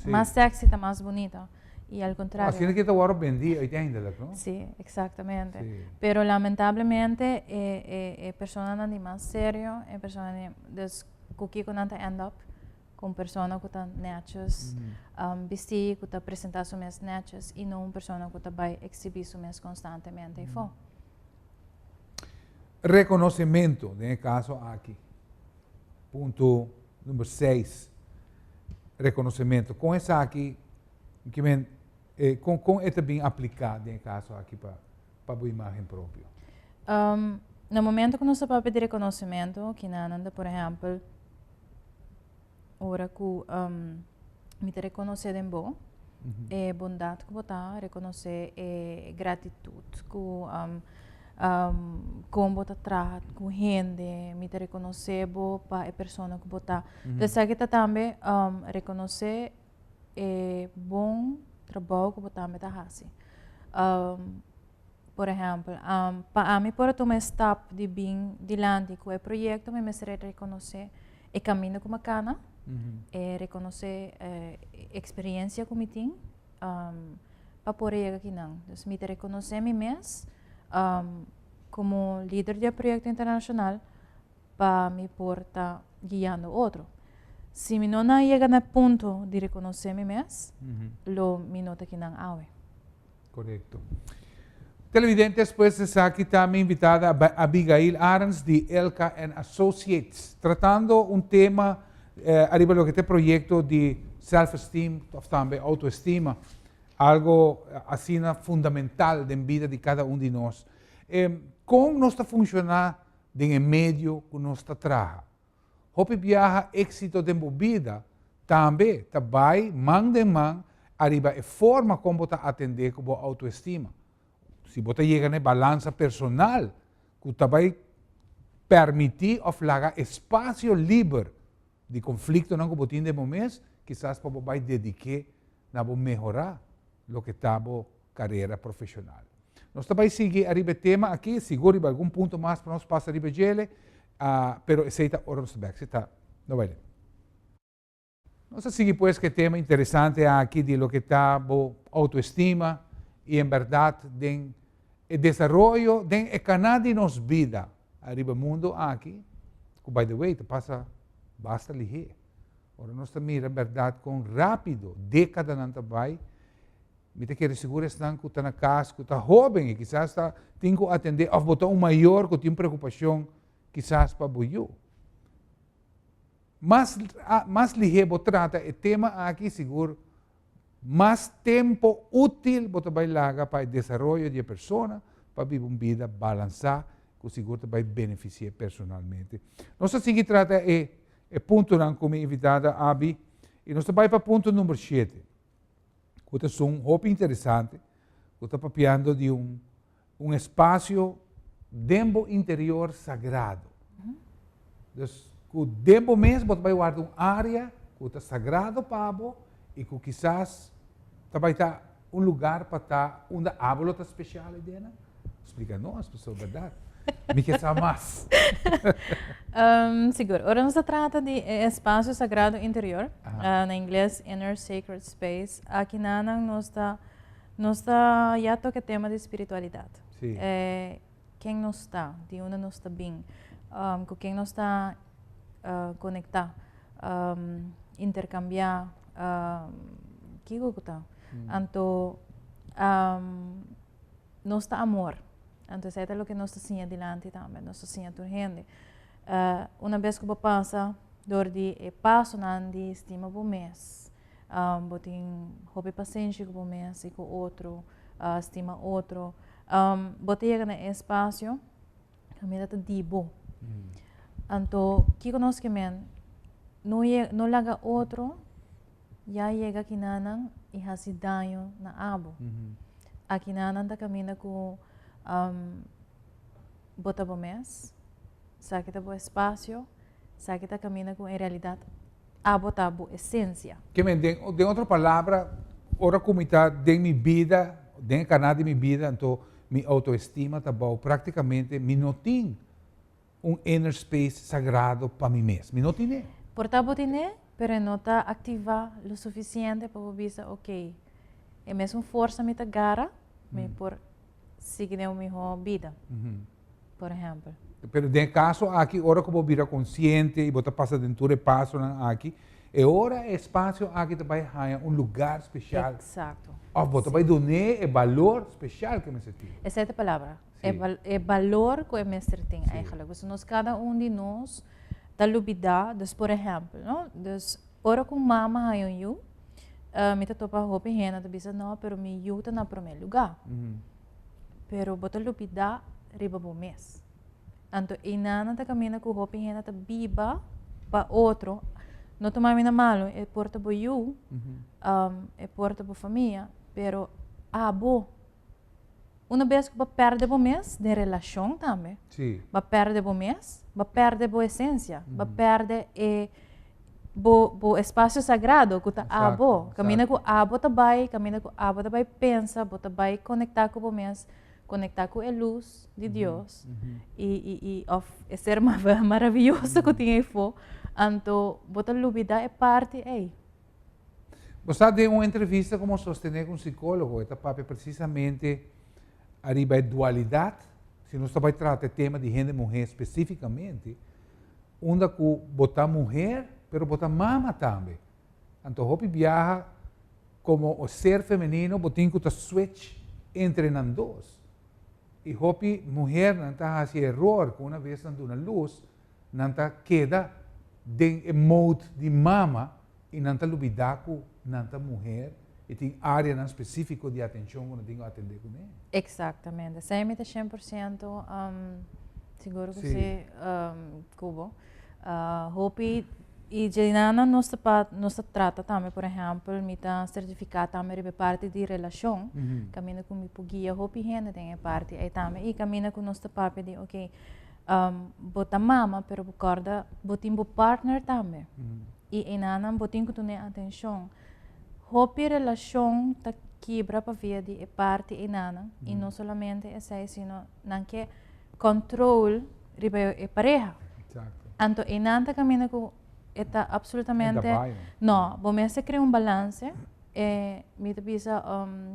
Mas sexy ta mas bunita. Y al contrario. Asina cu ta wordo bendi uiteindelijk, no? Si, exactamente. Si. Pero lamentablemente e personanan di mas serio, e personanan dus cu kico nan ta end up cu persona cu ta netjes bisti, cu ta presenta su mes netjes y no un persona cu ta bay exhibi su mes constantemente mm. Reconocimento, den e caso aki. Punto number 6. Reconocimento. Con esaki, cu con ta bin aplica den e caso aki pa e imagen propio? Na momento cu nos papia di reconocimento, cu nan por ehempel, ora cu mi ta reconoce den bo, e bondad cu bo ta, reconoce e gratitud, cu con bo ta trata cu hende, mi ta reconoce bo pa e persona cu bo ta. Dus aki ta tambe reconoce e bon trabou cu bo tambe ta haci. Por ehempel, pa ami por tuma stap di bin dilanti cu e proyecto, mi mester reconoce e caminda cu m'a cana, e reconoce experiencia cu mi tin, pa por yega akinan. Dus mi ta reconoce mi mes como lider di proyecto internacional pa mi por ta guiando otro. Si mi no a yega na punto di reconoce mi mes, lo mi no ta akinan awe. Correcto. Televidentes, pues aki ta mi invitada Abigail Arends di Elka and Associates, tratando un tema ariba loke ta proyecto di self-esteem, of tambe autoestima, algo asina fundamental den bida di cada un di nos. Con nos ta funciona den medio cu nos ta traha? Hopi biaha exito den bida, tambe ta bay man den man ariba e forma con bo ta atende cu bo autoestima. Si bo yega na balansa personal, cu ta bay permiti of laga espacio liber di conflictonan cu bo tin den momento, kisas pa bo bay dedica na bo mehora loke ta bo carera profesional. Nos ta bay sigui ariba tema aki, sigur algun punto mas pa nos pasa ariba dje, pero esey ta ora nos back, ta, no bay. Nos ta sigui pues cu tema interesante aki di loke ta bo autoestima y en berdad den desaroyo den e cana di nos bida ariba mundo aki, cu by the way, ta pasa basta lihe. Ora nos mira berdad con rapido decadanan ta bay, mi ta kere sigur esnan cu ta na cas, cu ta hoben y kisas ta tin cu atende, of bo ta un mayor cu tin preocupacion kisas pa bo yiu. Mas lihe bo trata e tema aki, sigur, mas tempo util bo ta bay laga pa e desaroyo di persona, pa biba un bida balansa, cu sigur ta bay beneficia personalmente. Nos ta sigui trata e puntonan cu mi invitada Abi, y nos ta bay pa punto number 7. Cu ta un hopi interesante, cu ta papiando di un espacio den bo interior sagrado. Dus cu den bo mes bo ta bay warda un area cu ta sagrado pa bo y cu kisas ta bay ta un lugar pa ta unda abo lo ta special den. Explica nos, pasobra berdad. Mi kier sa mas. Sigur. Ora nos trata di espacio sagrado interior, na ingles inner sacred space, aki nan nos ta ya toca tema di spiritualidad. Ken nos ta, di unda nos ta bin, cu ken nos ta conecta, intercambia, kico ta. Anto, nos ta amor. Anto, esey ta loke nos ta siña dilanti tambe, nos ta siña tur hende. Un bes cu bo pasa door di e pasonan di stima bo mes, bo tin hopi pasenshi cu bo mes y cu otro, stima otro, bo ta yega na espacio, caminda ta di bo. Anto, kico nos kiermen, no, no laga otro ya yega akinanan y haci daño na abo. Akinanan ta caminda cu bo ta bo mes, esaki ta bo espacio, esaki ta caminda cu en realidad abo ta bo esencia. Kiermen, den otro palabra, ora cu mi ta den mi bida, den cana di mi bida, anto mi autoestima ta bou, practicamente mi no tin un inner space sagrado pa mi mes. Mi no tin. Por ta bo tin, pero no ta activa lo suficiente pa bisa, ok, E mesun forsa mi ta gara, mi por sigui den un mihó bida, por ehèmpel. Pero den e kaso aki, ora ku bo bira konsiente i bo ta pasa den tur e pasonan aki, e ora e espasio aki ta bai haña un lugar spesial. Eksakto. Òf bo ta bai dun'é e balor spesial ku e mester tin. Esei ta e palabra. E balor ku e mester tin eigenlijk. Pasobra nos kada un di nos ta lubidá, dus por ehèmpel, no, dus ora ku un mama haña un yu, mi ta topa hopi hende ta bisa no, pero mi yu ta na promé lugá. Pero bo ta lubidá riba bo mes. Anto einan ta kaminda ku hopi hende ta biba pa otro. No tuma mi na malu, e por ta bo yu, e por ta bo famia, pero abo, una bes ku bo pèrdè bo mes den relashon tambe, bo a pèrdè bo mes, bo a pèrdè bo esensia, bo a pèrdè e bo bo espasio sagrado ku ta abo. Kaminda ku abo ta bai, kaminda ku abo ta bai pensa, bo ta bai konektá ku bo mes, konektá ku e lus di Dios i i i òf e ser maravioso ku tin eifó, anto bo ta lubidá e parti ei. Bo sa den un entrevista ku bo sostené ku un sikólogo e ta papia presisamente ariba e dualidat, si nos ta bai trata e tema di hende muhé spesífikamente, unda ku bo ta muher pero bo ta mama tambe. Anto hopi biaha komo ser femenino bo tin ku ta switch entre nan dos. I hopi muhernan ta hasi eror ku una bes nan duna lus nan ta keda den e mode di mama i nan ta lubidá ku nan ta muher i tin áreanan spesífiko di atenshon ku nan tin ku atendé kuné. Eksaktamente. Esei mi ta 100% sigur ku si ku bo. Hopi i dje-nan nos ta pa nos ta trata tambe, por ehèmpel, mi ta sertifiká tambe riba e parti di relashon, kaminda ku mi por guia hopi hende den e parti ei tambe i kaminda ku nos ta papia di oke, Bo ta mama pero bo kòrda bo tin bo partner tambe i enanan bo tin ku tene atenshon. Hopi relashon ta kibra pa via di e parti enanan i no solamente esei sino nan ke control riba e pareha. Anto enan ta kaminda ku e ta absolutamente no, bo mester krea un balanse. E mi ta bisa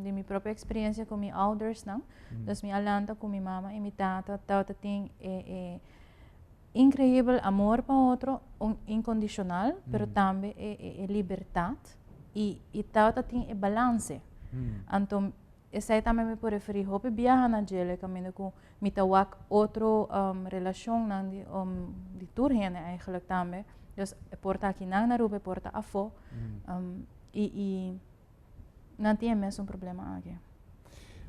di mi propio eksperensia ku mi oudersnan. Dus mi a lanta ku mi mama i mi tata tabata tin e e inkreibel amor pa otro, un inkondishonal, pero tambe e e e libertat i i tabata tin e balanse. Anto esei tambe mi por referí hopi biaha na djele kaminda ku mi ta wak otro relashonnan di di tur hende eigenlijk tambe. Dus e por ta akinan na Aruba, e por ta afó i i Nan tin e mesun problema aki.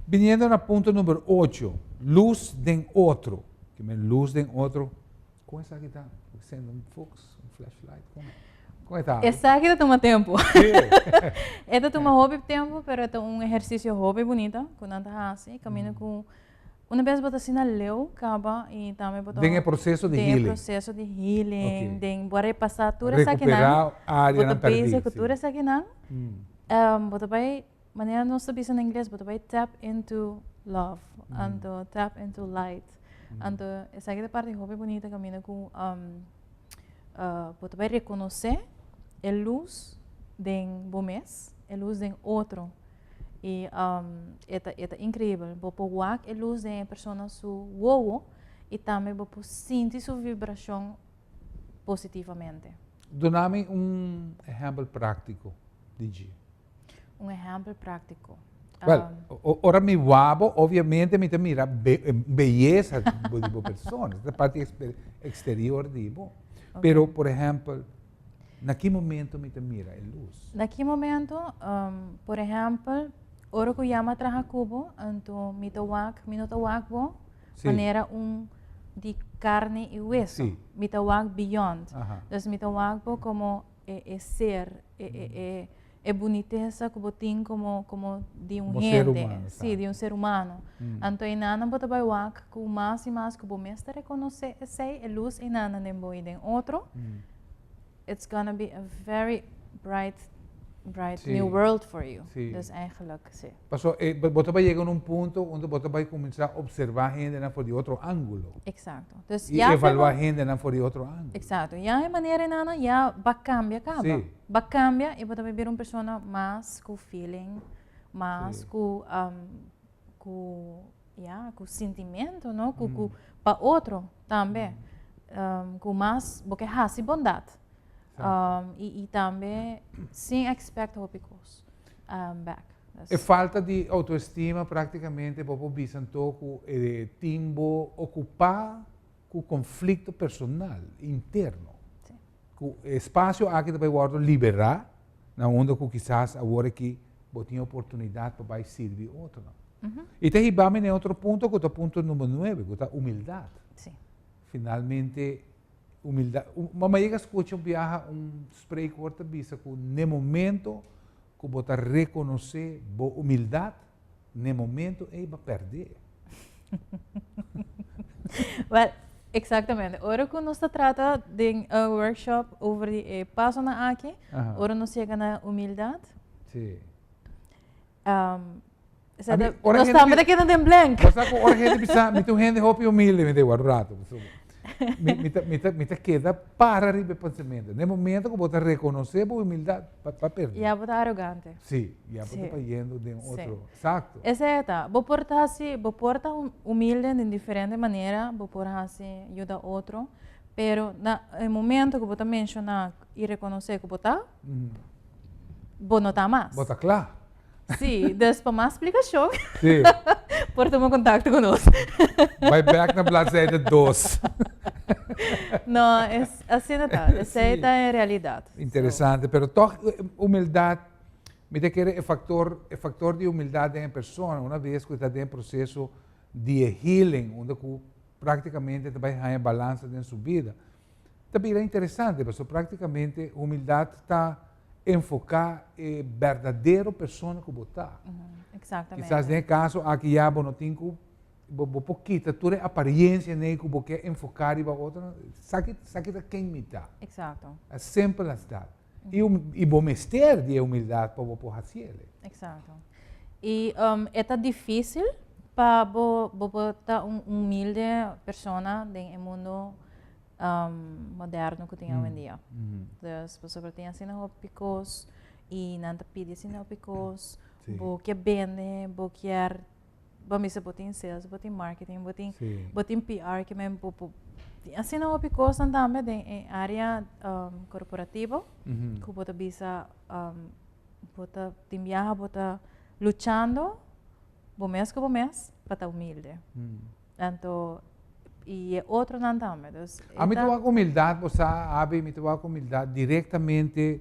Biniendo na punto number ocho, lus den otro. Ke men lus den otro, kon esaki ta? Sende un fox, un flashlight, kon? Kon e ta? Esaki ta tuma tempu. E ta tuma hopi tempu, pero e ta un ehersisio hopi bunita ku nan ta hasi, kaminda ku Una bes bo ta asina leu kaba i tambe bo ta. Den e proseso di healing. Den e proseso di healing, den bo a repasá tur esakinan. Rekuperá áreanan pèrdí. Bo ta bezig ku tur esakinan. Bo ta bai, manera nos ta bisa na ingles, bo ta bai tap into love, anto tap into light. Anto esaki ta parti hopi bunita kaminda ku bo ta bai rekonosé e lus den bo mes, e lus den otro. I e ta e ta increibel. Bo por wak e lus den e persona su wowo i tambe bo por sinti su vibracion positivamente. Duna mi un ehempel practico di dje. Un ehempel practico. Wel, ora mi wak bo, obviamente mi ta mira beyesa di bo persona, e ta parti exterior di bo. Pero, por ehempel, Na ki momento mi ta mira e lus? Na ki momento? Por ehèmpel, ora ku yama traha ku bo, anto mi ta wak, mi no ta wak bo manera un di karni i weso. Mi ta wak beyond. Dus mi ta wak bo komo e ser, e bunitesa ku bo tin komo komo di un hende. Sí, di un ser humano. Anto einan bo ta bai wak ku mas i mas ku bo mes ta rekonosé esei, e lus einan den bo i den otro. It's gonna be a very bright, bright new world for you. Dus eigenlijk, sí. Paso, bo ta bai yega na un punto unda bo ta bai kuminsá opservá hendenan for di otro ángulo. Exacto. Dus I evaluá hendenan for di otro ángulo. Exacto. Ya e manera einan ya bo a kambia kaba. Bo a kambia i bo ta bai bira un persona mas ku feeling. Mas ku, ya, ku sintimentu, no? Ku pa otro tambe. Ku mas bo ke hasi bondat. I tambe sin expect hopi kos back. E falta di autoestima praktikamente bo por bisa anto ku e tin bo okupá ku konflikto personal interno. Ku e espasio aki ta bai wòrdu liberá na unda ku kisas awor aki bo tin oportunidat pa bai sirbi otronan. I ta hiba mi na e otro punto ku ta punto number nuebe, ku ta humildat. Finalmente humildat, mama yega skucha un biaha un spreekwoord ta bisa ku n'e momento ku bo ta rekonosé bo humildat, n'e momento ei bo a pèrdè. Well, exactamente. Ora ku nos ta trata den e workshop over di e pasonan aki, ora nos yega na humildat, nos tambe ta keda den blank. Bo sa ku ora hende bisa, mi ta un hende hopi humilde, mi ta di, wak un rato. Mi ta keda para riba e pensamentu. Na e momento ku bo ta rekonosé bo humildat, bo a pèrdè. Ya bo ta arogante. Sí, ya bo ta bayendo den otro. Eksakto. Esei ta. Bo por ta hasi, bo por ta humilde den diferente manera, bo por hasi yuda otro, pero na e momento ku bo ta menshoná i rekonosé ku bo ta, bo no ta mas. Bo ta kla. Sí, dus pa mas splikashon por tuma kontakto ku nos. Bai bèk na bladzijde dos. No, asina ta. Esei ta e realidat. Interesante, pero tòg humildat, mi ta kere e faktor, e faktor di humildat den e persona, una bes ku e ta den e proseso di e healing, unda ku praktikamente ta bai haña balansa den su bida, Ta bira interesante pasobra práktikamente humildat ta enfoká e berdadero persona ku bo ta. Exactamente. Kisas den e kaso aki ya bo no tin ku bo bo por kita tur e apariencianan ku bo ke enfoká riba otro. Esaki esaki ta ken mi ta. Exacto. As simple as that. I i bo mester di e humildat pa bo por hasi el. Exacto. I e ta difícil pa bo bo por ta un humilde persona den e mundo moderno ku tin awendia. Dus pasobra tin asina hopi kos i nan ta pidi asina hopi kos, bo ke bende, bo kier, bo mester bo tin sales, bo tin marketing, bo tin bo tin PR ke men bo bo tin asina hopi kosnan tambe den e área korporativo ku bo ta bisa bo ta tin biaha bo ta luchando bo mes ku bo mes pa ta humilde. Anto, i e otronan tambe. Dus, A mi ta wak humildad, bo sa, Abi, mi ta wak humildad directamente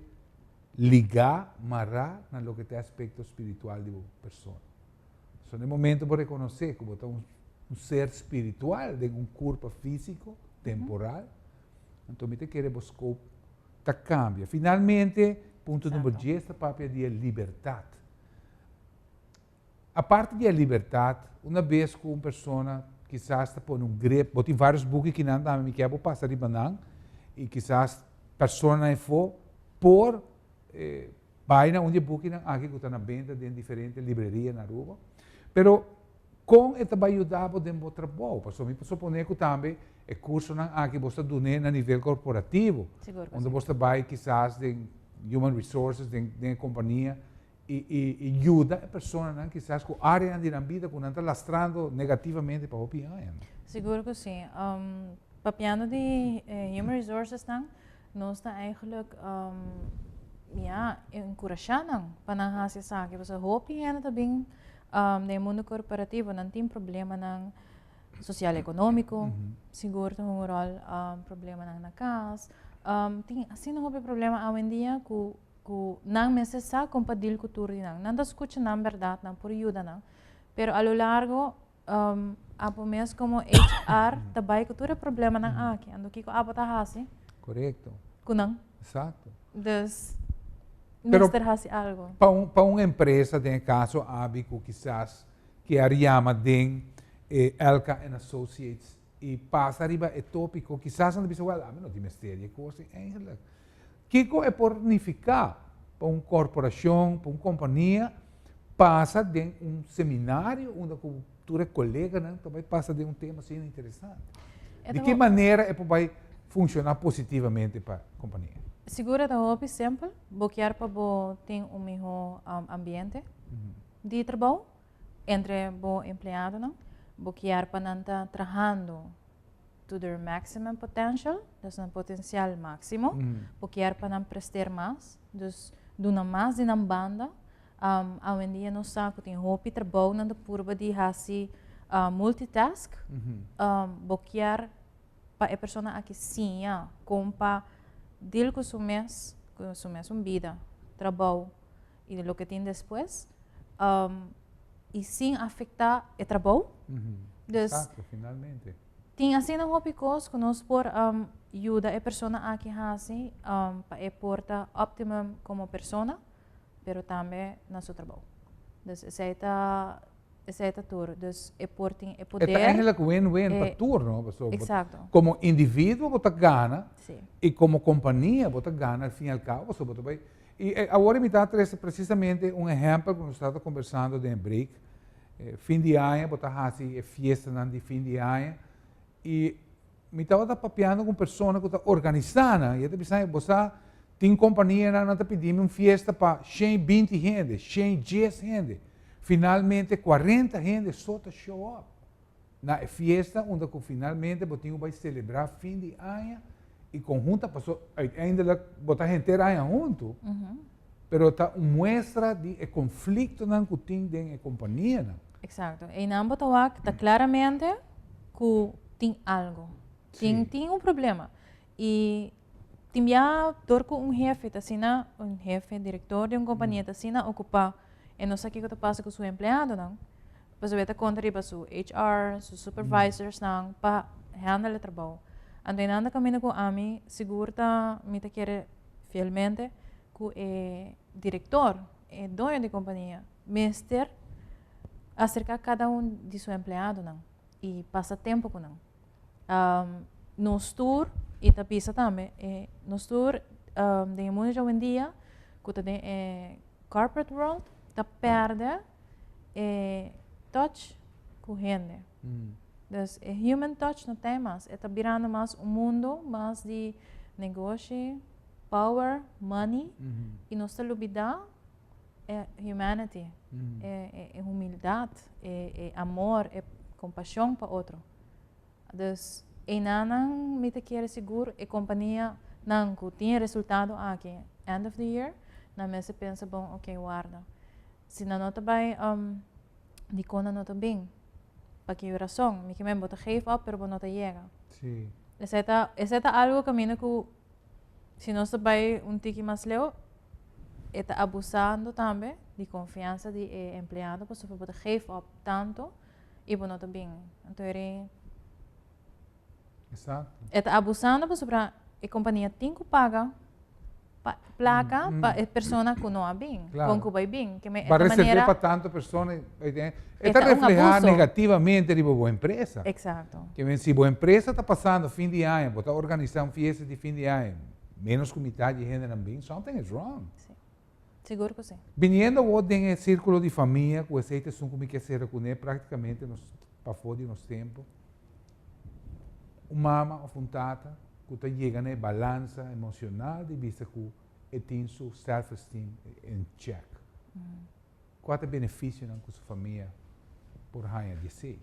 ligá, mará na loke ta e aspecto spiritual di bo persona. So, na e momento bo reconoce cu bo ta un ser spiritual den un curpa fisico, temporal, anto mi ta kere bo scope ta cambia. Finalmente, punto number dies ta papia di e libertad. Aparte di e libertad, una bes cu un persona kisas ta pone un grip, bo tin varios buki kinan tambe, mi kier bo pasa riba nan, y kisas personanan efo por bay na un di e bukinan aki cu ta na benta den diferente libreria na Aruba. Pero con e ta bay yuda bo den bo trabou? Pasobra mi por supone cu tambe e cursonan aki bo ta dun'e na nivel corporativo, unda bo ta bay kisas den human resources, den e compania, i yuda e personanan kisas ku áreanan di nan bida ku nan ta lastrando negativamente pa hopi aña. Sigur ku si. Papiando di human resources nan, nos ta eigenlijk ya enkurashá nan pa nan hasi esaki pasobra hopi hende ta bin den e mundu korporativo nan tin problemanan sosial ekonómiko, sigur ta hunga un ròl, problemanan na kas, tin asina hopi problema awendia ku Ku nan mester sa kon pa deal ku tur di nan. Nan ta skucha nan bèrdat, nan por yuda nan, pero a lo largo abo mes komo HR ta bai ku tur e problemanan aki. Anto kiko abo ta hasi? Korekto. Ku nan. Eksakto. Dus mester hasi algo. Pa un pa un empresa den e kaso abi ku kisas kier yama den e Elka and Associates i pasa riba e topiko kisas nan ta bisa wèl ami no tin mester di e kos ei eigenlik. Kiko e por nifiká pa un korporashon, pa un kompania pasa den un seminario unda ku tur e koleganan ta bai pasa den un tema asina interesante? Di ki manera e por bai funshoná positivamente pa kompania? Sigur e ta hopi simpel. Bo kier pa bo tin un mihó ambiente. di trabou entre bo empleadonan, bo kier pa nan ta trahando to their maximum potential, dus nan potencial maximo, bo kier pa nan presteer mas, dus duna mas di nan banda. Awendia nos sa cu tin hopi trabou nan ta purba di haci multitask. Bo kier pa e persona aki siña con pa deal cu su mes, cu su mesun bida, trabou y loke tin despues, y sin afecta e trabou. Dus, Finalmente. Tin asina hopi cos cu nos por yuda e persona aki haci pa e por ta optimum como persona, pero tambe na su trabou. Dus esey ta tur. Dus e por tin e poder. E ta eigenlijk win-win pa tur, no? Pasobra Exacto. Como individuo bo ta gana y como compania bo ta gana al fin y al cabo, so bo ta bay. Y awor mi ta trece precisamente un ehempel cu nos tabata conversando den break. Fin di aña, bo ta haci e fiestanan di fin di aña y mi tabata papiando cu un persona cu ta organisa nan y e ta bisa: "Bo sa, tin companianan nan ta pidi mi un fiesta pa 120 hende, 110 hende. Finalmente 40 hende so ta show up na e fiesta unda cu finalmente bo tin cu bay celebra fin di aña y conhunta, paso uiteindelijk bo ta henter aña hunto." Pero ta un muestra di e conflictonan cu tin den e companianan. Exacto. Y nan bo ta wak ta claramente cu tin algo. Tin un problema. Y tin ya door cu un hefe ta asina, un hefe, director di un compania ta asina ocupa y no sa kico ta pasa cu su empleadonan. Pasobra e ta conta riba su HR, su supervisors nan pa handle e trabou. Anto nan ta caminda cu ami sigur ta mi ta kere fielmente cu e director, e doño di compania, mester acerca cada un di su empleadonan y pasa tempo cu nan. Nos tur, y ta bisa tambe, nos tur den e mundo di awendia, cu ta den e corporate world, ta perde e touch cu hende. Dus e human touch no tin mas. E ta birando mas un mundo mas di negoshi, power, money, y nos ta lubida e humanity, e humildad, e amor, e compasion pa otro. Dus einan mi ta kere sigur e companianan cu tin resultado aki end of the year, nan mester pensa bon, ok, warda. Si nan no ta bay di con nan no ta bin, pa ki rason? Mi kiermen bo ta geef op, pero bo no ta yega. Esey ta algo caminda cu si nos ta bay un tiki mas leu, e ta abusando tambe di confiansa di e empleado, pasobra bo ta geef op tanto y bo no ta bin. Anto eri e ta abusando pasobra e compania tin cu paga pa placa pa e persona cu no a bin, con cu bay bin. Ke Pa e reserva manera pa tanto persona, e E ta ta un refleha abuso. Negativamente riba bo empresa. Exacto. Kiermen, si bo empresa ta pasando fin di aña, bo ta organisa un fiesta di fin di aña, menos cu mitar di hende nan bin, something is wrong. Si. Sigur cu si. Biniendo bo den e circulo di famia, cu esey ta esun cu mi kier cera cu ne, practicamente nos pafo di nos tempo. Un mama of un tata cu ta yega na e balansa emocional di vista cu e tin su self-esteem in check. Cua ta e beneficionan cu su famia por haya di esey?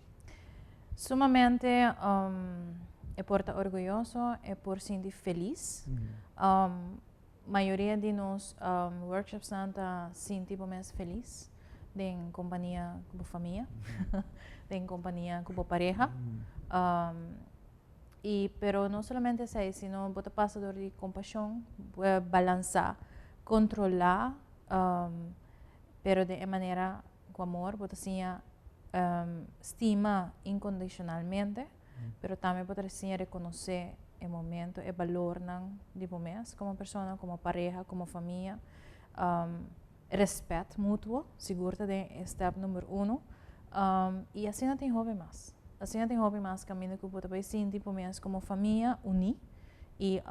Sumamente e por ta orguyoso, e por sinti feliz. Mayoria di nos workshops nan ta sinti bo mes feliz den compania cu bo famia, den compania cu bo pareha. Y pero no solamente esey, sino bo ta pasa door di compasion, balansa, controla, pero di manera cu amor, bo ta siña stima incondicionalmente, pero tambe bo ta siña reconoce e momento, e balornan di bo mes como persona, como pareha, como famia. Respet mutuo, sigur ta den step number 1. Y asina tin hopi mas. Asina tin hopi mas caminda cu bo ta bay sinti bo mes como famia uni y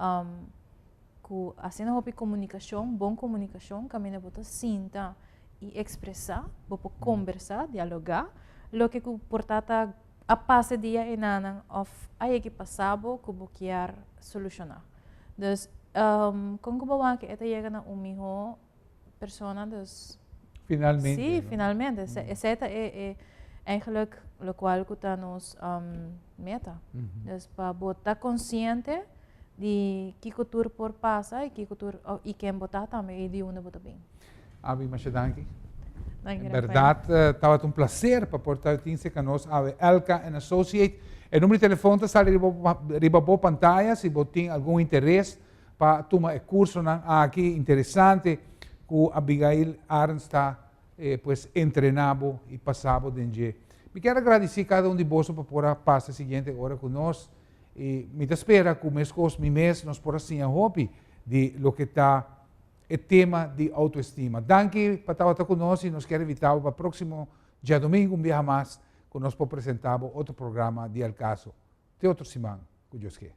cu asina hopi comunicacion, bon comunicacion, caminda bo ta sinta y expresa, bo por conversa, dialoga, loke cu por ta ta a pasa dia einan of a yega pasa bo cu bo kier soluciona. Dus con cu bo wak e ta yega na un miho persona, dus Finalmente. Si, no? Finalmente. Esey ta e eigenlijk locual cu ta nos meta. Dus pa bo ta consciente di kico tur por pasa y kico tur y ken bo ta tambe y di unda bo ta bin. Abi, masha danki. Danki, En Rafael. Berdad, tabata un placer pa por tin cerca nos awe Elka and Associate. E number di telefon ta sali riba bo pantaya si bo tin algun interes pa tuma e cursonan aki interesante cu Abigail Arends ta pues entrena bo y pasa bo den dje. Mi kier agradeci cada un di boso pa por a pasa e siguiente ora cu nos y mi ta spera cu mescos mi mes nos por a siña hopi di loke ta e tema di autoestima. Danki pa tabata cu nos y nos kier invita bo pa proximo diadomingo un biaha mas cu nos por presenta bo otro programa di Al Caso. Te otro siman, cu Dios kier.